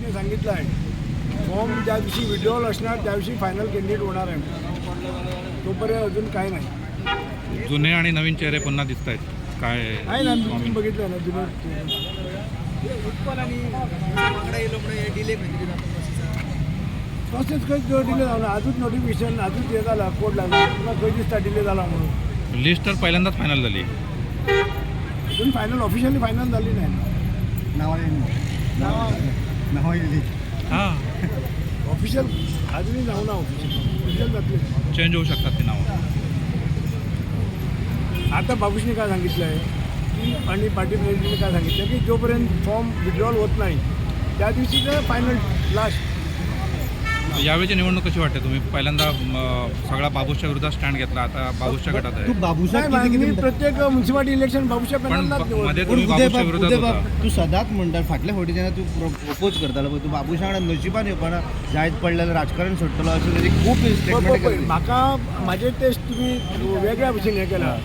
बाबूशने सांगितलं आहे, फॉर्म ज्या दिवशी विड्रॉल असणार त्या दिवशी फायनल कॅन्डिडेट होणार आहे. तोपर्यंत अजून काय नाही. जुने आणि नवीन चेहरे पुन्हा दिसत आहेत काय? आहे ना, तुम्ही बघितलं ना जुनं. उत्पल आणि वांगडा येयलो म्हणून डिले खंय तरी जाता प्रोसेस. प्रोसेस खंय डिले जावना? आजूच नोटिफिकेशन, आजूच हे जाला, कोड लागला. तुला खंय दिसता डिले जाला म्हणून? लिस्ट तर पहिल्यांदाच फायनल झाली. अजून फायनल, ऑफिशियली फायनल झाली नाही. नावां येयली. हां. ऑफिशियल अजूनही जाऊ ना, ऑफिशियल ऑफिशियल जातली. चेंज होऊ शकतात ती नावं. आता बाबूशने काय सांगितलं आहे की आणि पार्टी प्रेसिडेंटने काय सांगितलं की जोपर्यंत फॉर्म विड्रॉल होत नाही त्या दिवशी ते फायनल लास्ट. यावेळीची निवडणूक कशी वाटते? तुम्ही पहिल्यांदा सगळा बाबूशच्या विरोधात स्टँड घेतला, आता बाबूशच्या गटात तू आहे. बाबूसा नाही, किती मी किती प्रत्येक म्युन्सिपालिटी इलेक्शन बाबूशा पण पॅनललाच मध्ये निवडतो. तुम्ही उदय बाबूशच्या बाब विरोधात उदय होता. बाब, तू सदांच म्हणटा, फाटल्या फावटी जेन्ना तूं प्रपोज करतालो पळय, तूं बाबूशा वांगडा नशिबान येवपाना, जायत पडलेलो राजकारण सोडटलो अशें तरी खूब स्टेटमेंट पळय, म्हाका म्हाजे टेस्ट तुमी वेगळ्या भशेन हें केला.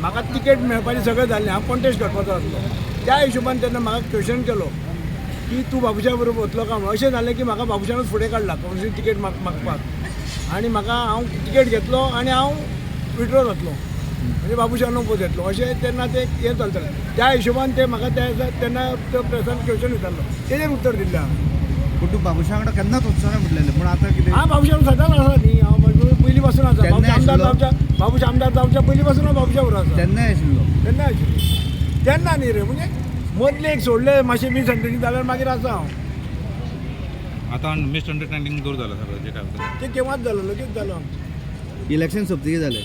म्हाका तिकेट मेळपाचें सगळें जालें, हांव कॉन्टेस्ट करपाचो आसलो. त्या हिशोबान तेन्ना म्हाका क्वेश्चन केलो की तूं बाबूशा बरोबर वतलो काय म्हणून. अशें जालें की म्हाका बाबूशानूच फुडें काडला कावन्सिल तिकेट मागपाक आनी म्हाका हांव तिकेट घेतलो आनी हांव विड्रॉ जातलो, म्हणजे बाबूशान ओपोज येतलो अशें तेन्ना ते हें चलतालें. त्या हिशोबान ते म्हाका त्या दिसा तेन्ना तो प्रेसान क्वेश्चन विचारलो, तेजेर उत्तर दिल्लें हांवें. पूण तूं बाबूशा वांगडा केन्नाच वचचो ना म्हटलेलें, पूण आतां कितें? हांव बाबूशान सदांच आसा न्ही. हांव पयलीं पासून आसा. केन्ना बाबूश आमदार आशिल्लो? जावच्या, बाबूश आमदार जावच्या पयलीं पासून हांव बाबूशा बरोबर आसा. तेन्नाय आशिल्लो? तेन्ना आशिल्लो, तेन्ना न्ही रे, म्हणजे मदलें एक सोडलें मातशें मिसअंडरस्टँडींग जाल्यार मागीर आसा हांव. आता मिसअंडरस्टँडिंग दूर झालं सगळं जे काय होतं? ते केव्हाच जालो, लगेच जालो. इलेक्शन सोंपतकीर जालें?